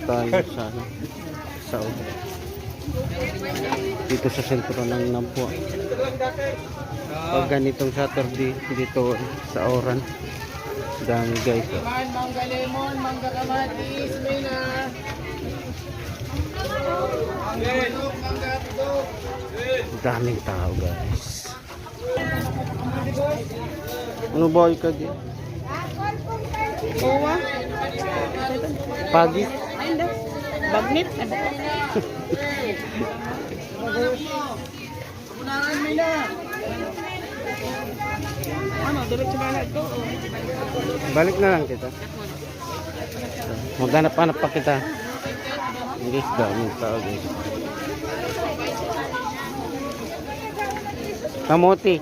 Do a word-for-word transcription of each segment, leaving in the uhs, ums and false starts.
Tayo sa, ano, sa, dito sa sentro ng Nabua. Pag ganitong Saturday, dito sa Oran. Dami, guys, oh. Mangga lemon, mangga kamatis, mina. Daming tao, guys. Ano ba ikaw di? Owa. Pagi? Ay, hindi. Bagnet. Ay, baka. Ano, diretso na lang ito. Balik na lang kita. Maghanap-hanap pa kita. Guys, daming tao, guys. Kamote.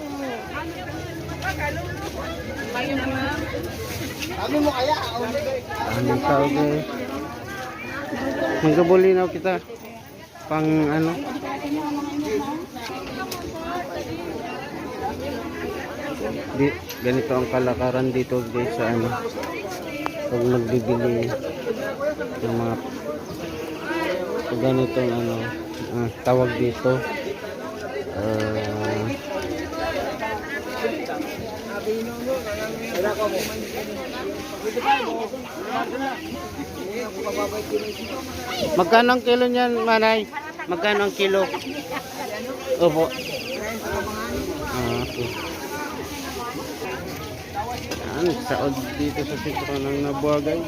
Daming tao, guys. Mangga bulinaw kita. Pang ano? Di, ganito ang kalakaran dito, guys, sa ano, pag magbibili ng mga, pag ganitong ano, ah, tawag dito. Ah, Magkano ang kilo niyan, Manay? Magkano ang kilo? Opo. Ah, okay. Yan, saod dito sa sentro ng Nabua, guys.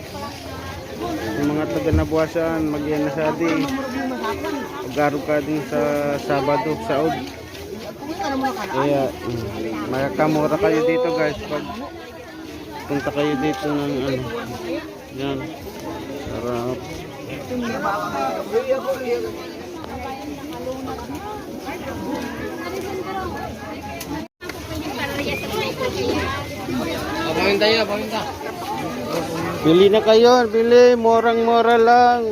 Yung mga taga Nabua saan, mag-iyan na sa di. Pag-aro ka din sa Sabado, saod. Kaya, mm, makakamura kayo dito, guys, pag punta kayo dito ng ano. Yan. Sarap. Paminta ya, paminta. Bili na kayo, bili, murang-mura lang.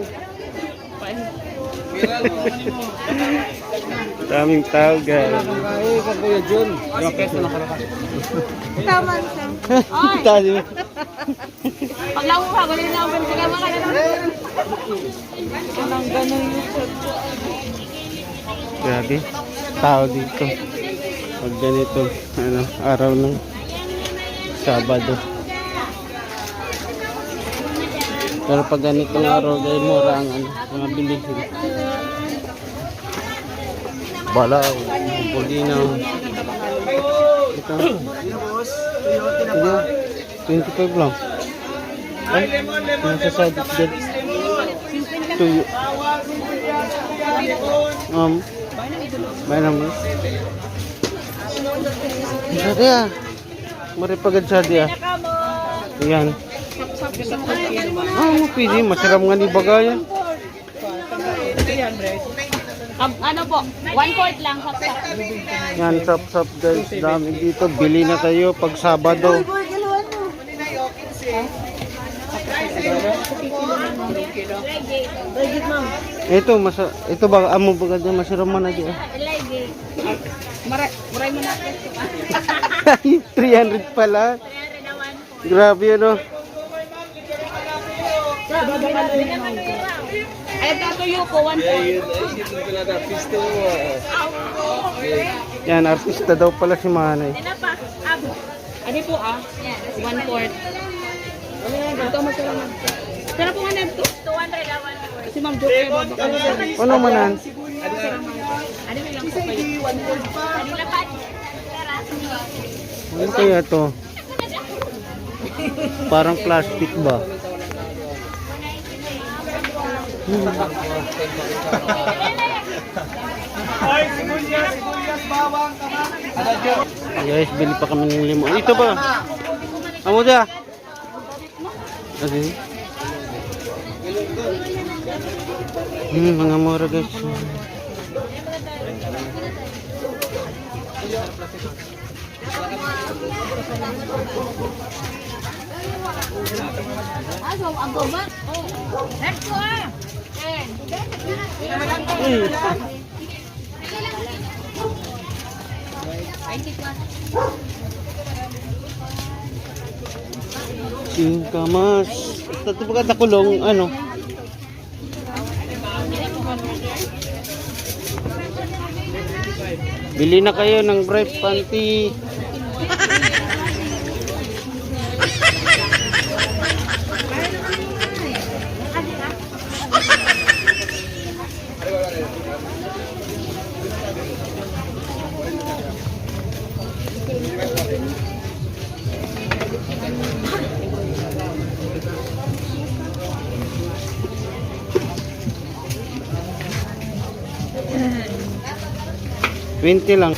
Daming tao, guys. Ay, ka Kuya Jun. Lima pesos na kalaka. Tama, sir. Tayo. Paglaho ka, wala na ako, wala na ako. Walang ganun yung chat ko. Grabe, tao dito. Pag ganito, ano, araw ng Sabado. Pero pag ganitong araw, dahil mura ang, ano, mga bilihin. Balaw, bulinaw. Ito. Ito. Twenty-five lang. Ay, nasa sabit dyan. Tuyo. Um, may naman. Isa kaya. Maripagad sa dia. Yan. Ah, mo pwede. Masiram nga ni bagay. Ayan, Bre. Um, ano po? One-fourth lang, sapsap. Yan, sapsap, guys. Dami dito. Bili na kayo pag Sabado. Ito, masa, ito ba, amo ba ka dyan? Masiram man na dyan. Maray, maray mo na. Three hundred pala. Grabe, ano? Ay, ito, tuyo po, one fourth. Yan, artista daw pala si Manay. Ano po, ah? One fourth. Ito, masarap. Sarap po nga na ito. Two hundred, ah, one fourth. Si Ma'am Joker, babakal. Ano manan? Ano kaya to? Parang plastic ba? Guys, bili pa kami ng limon. Ito ba? Amo dia. Ano? Hmm, mga mura, guys. Hmm. Singkamas. Tatlo pa ka takulong, ano? Bili na kayo ng brief panty. Twenty lang.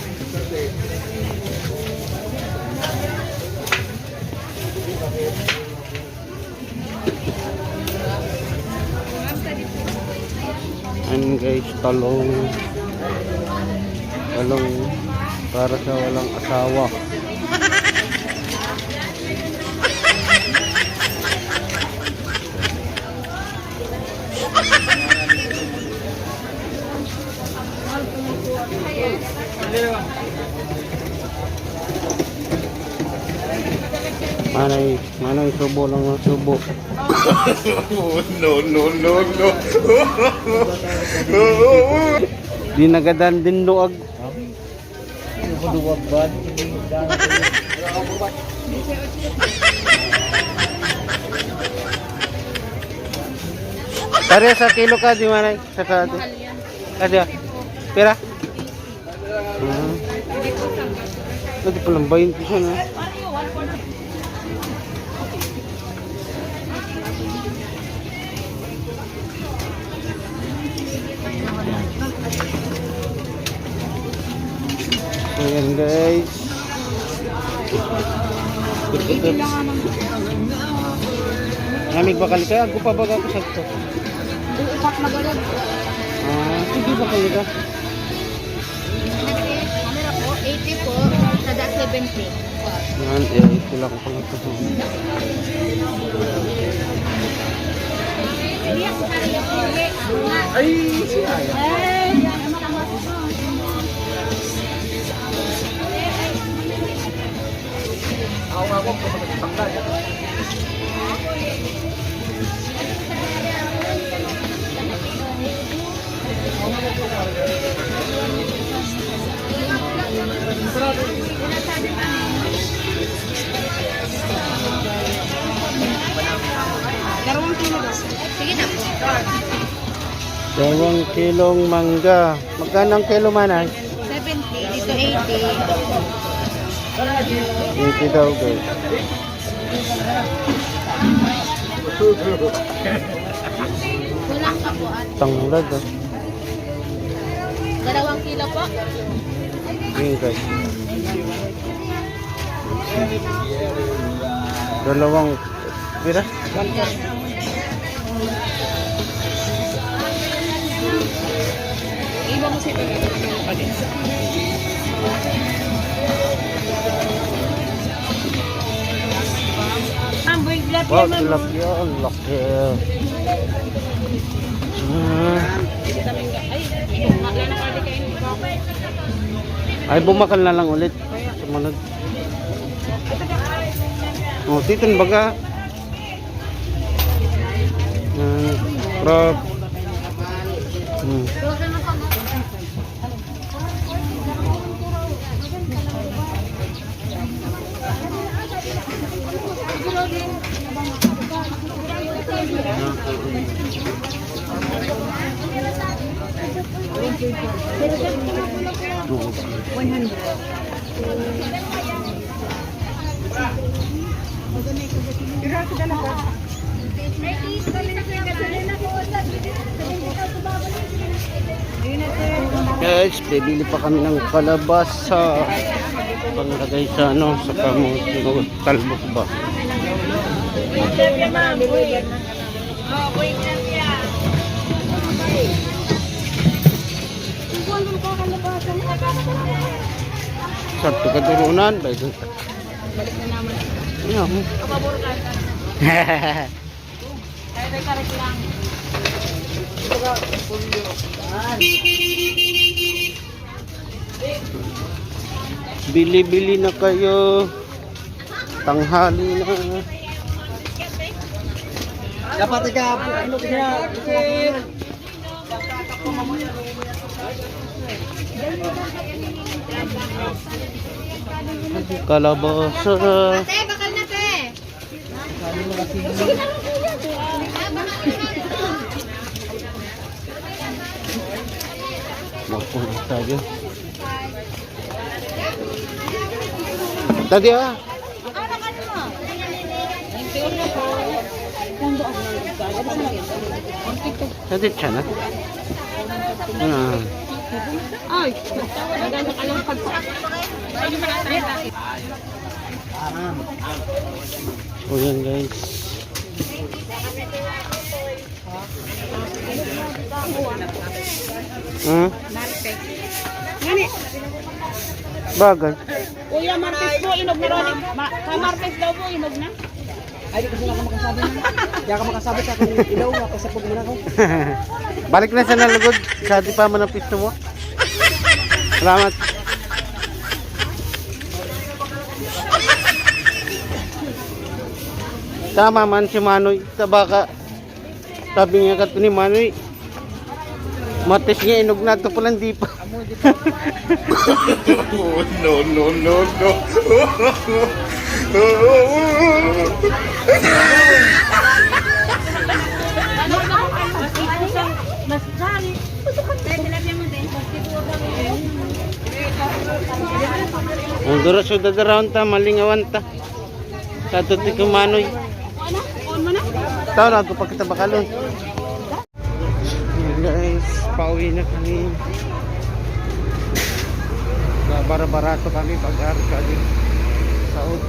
Ayan guys, talong. Talong para sa walang asawa. Manay, manay subo lang ang subo. No, no, no, no. Di nagadan din doag. Pare sa kilo ka di manay, sa ka di. Ada. Pera? Hmm. Pwede palang bainte sana. Ayan, guys. Namig bakal ka, ako pa baga ko sakto. Upat magalog. Ah, sige bakal ka. Ano na po? Eighty po, sa da seventy. Yan, eh, ito lang pala ito. Ay, siya. Ako nga po, tanggal. Dalawang kilo, boss. Sige na po. Dalawang kilong mangga. Magkano ang kilo, manay? Seventy, dito eighty. Eighty daw, guys. Kulang pa po, ate. Tanglad, ah. Dalawang kilo po. Yun, guys. Dalawang, pira? Iba mo si Wow, tilapia, ang laki. Ah. Ay, bumakal na lang ulit. Sumunod. Oh, titin baga. Hmm, crab. Hmm. One hundred. Guys, bibili pa kami ng kalabasa. Panglagay sa ano, sa kamote, talbos ba? Sa pagkaturunan, ba ito? Balik na naman. Ano? Kapabor ka. Kare-kare lang. Bili-bili na kayo. Tanghali na. Dapat ika, ano, kaya, Kalabasa. Te, bakal na, te. Makuha tayo. Tadi, ah. Tadi siya na. Ah. Ay, nagano ka lang pag- O, yan, guys. Hmm? Martes. Ngani? Bagay. Kuya, Martes po, inog na rin. Ma-, sa Martes daw po, inog na. Ay, di kasi ako makasabi na. Di ako makasabi sa akin, ilaw nga, pasapog mo na ako. Balik na sa nalugod. Sa di pa man ang pisto mo. Salamat. Tama man si Manoy. Tabaka. Sabi nga katu ni Manoy, Martes nga inog na, ito pala hindi pa. No, no, no, no. Ang duras o dadaraon ta, malingawan ta. Katutik ko Manoy. Tao na ako pakita bakalon. Guys, pauwi na kami. Bara-barato kami pag-aral kami sa ud.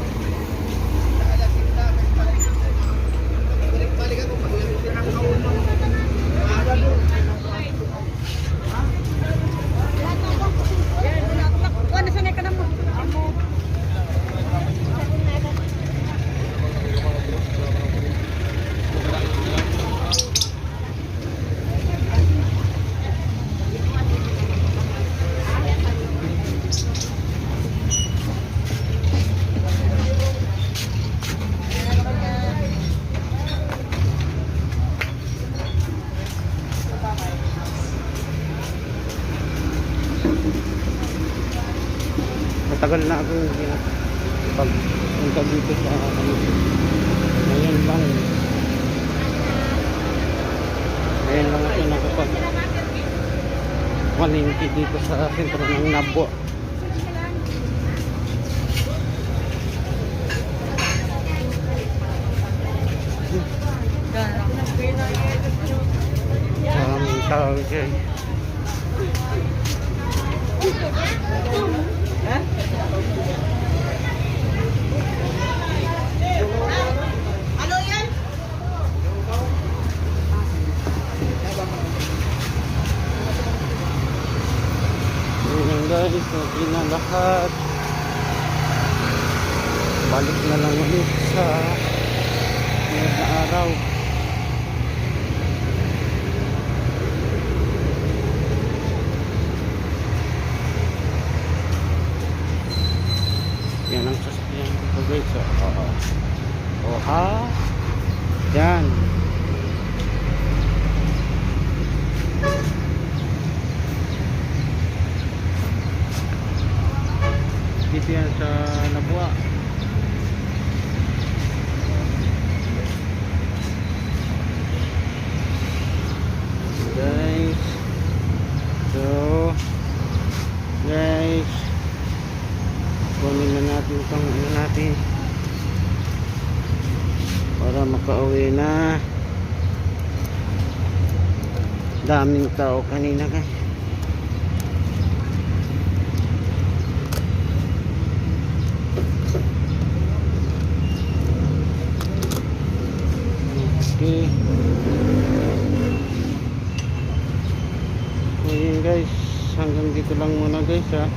Matagal na ako hindi nakapagpunta dito sa, ano, ngayon lang. Ngayon lang ako nakapagpalengke dito sa sentro ng Nabua. Maraming tao dyan. Ayan guys, okay na lahat. Balik na lang ulit sa sunod na araw. Yan ang sasakyan ko, guys. So, oo. O, ha? Yan. Dito yan sa Nabua. Guys. So, guys, kunin na natin itong ano natin para makauwi na. Daming tao kanina, guys. Okay. So, yun guys, hanggang dito lang muna guys, ha.